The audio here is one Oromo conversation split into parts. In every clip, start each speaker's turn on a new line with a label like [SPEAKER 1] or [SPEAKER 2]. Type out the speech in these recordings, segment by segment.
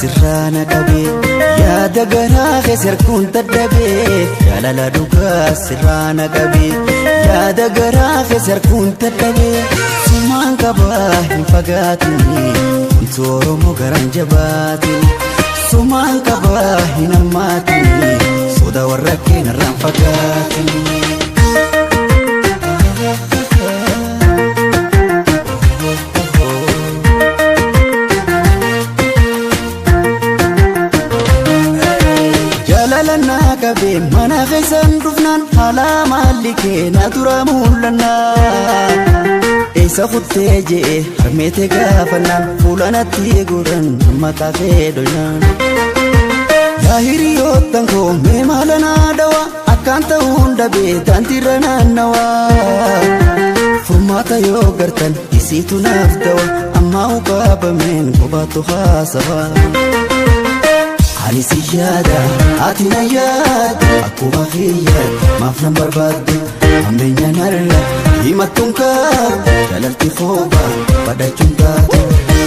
[SPEAKER 1] sirraa na qabee, yaada garaa keessa harkuun dadhabee. Jaalala dhugaa sirraa na qabee, yaada garaa keessa harkuun dadhabee. Sumaan qabaa hin fagaatini, wanti Oromoo garaan jabaatini. Sumaan qabaa hin hammaatini, soda warra keenarraan fagaatini. Jaalala naa qabee mana keessan dhufnaan, haala maalli kee na dura mul'annaa. Eessa kuttee je'e harmeete gaafannaan, fuula natti godhan maqaa kee dhoynaan. Yaa hiriyoottan koo, mee maala naa dhawa, akkaan ta'uun dhabee daandiirra naannawa. Furmaata yoo gartan isiitu naaf dawa, ammaa uqaabameen kophaatu haasawa. Ani si yaada, ati na yaada, akkuma kiyyaatti maaf nan barbaaddu? Hammeenya narra himattuun kaatu, jaalalti koobaa badhachuun taatu.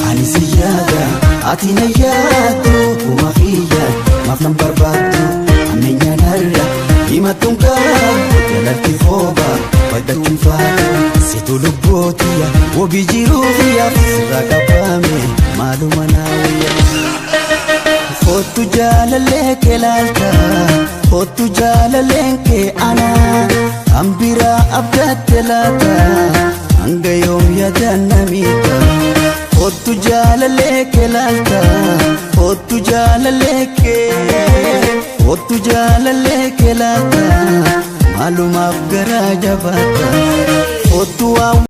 [SPEAKER 1] Ani si yaada, ati na yaaddu, akkuma kiyyaatti maaf nan barbaaddu? Hammeenya narra himattuun kaatu, jaalalti koobaa badhachuun taatu. Situ lubbuutiyya wabii jiruu kiyyaaf, sirraa qabame maaluma naa wayya. Kottu jaalallee kee laalta, kottu jaalalleen kee ana, kan biraa abdatte laata? Hanga yoom yaadaan namiidha? Kottu jaalallee kee laalta, kottu jaalallee kee, kottu jaalallee kee laata, maalumaaf garaa jabaata? Kottu waan.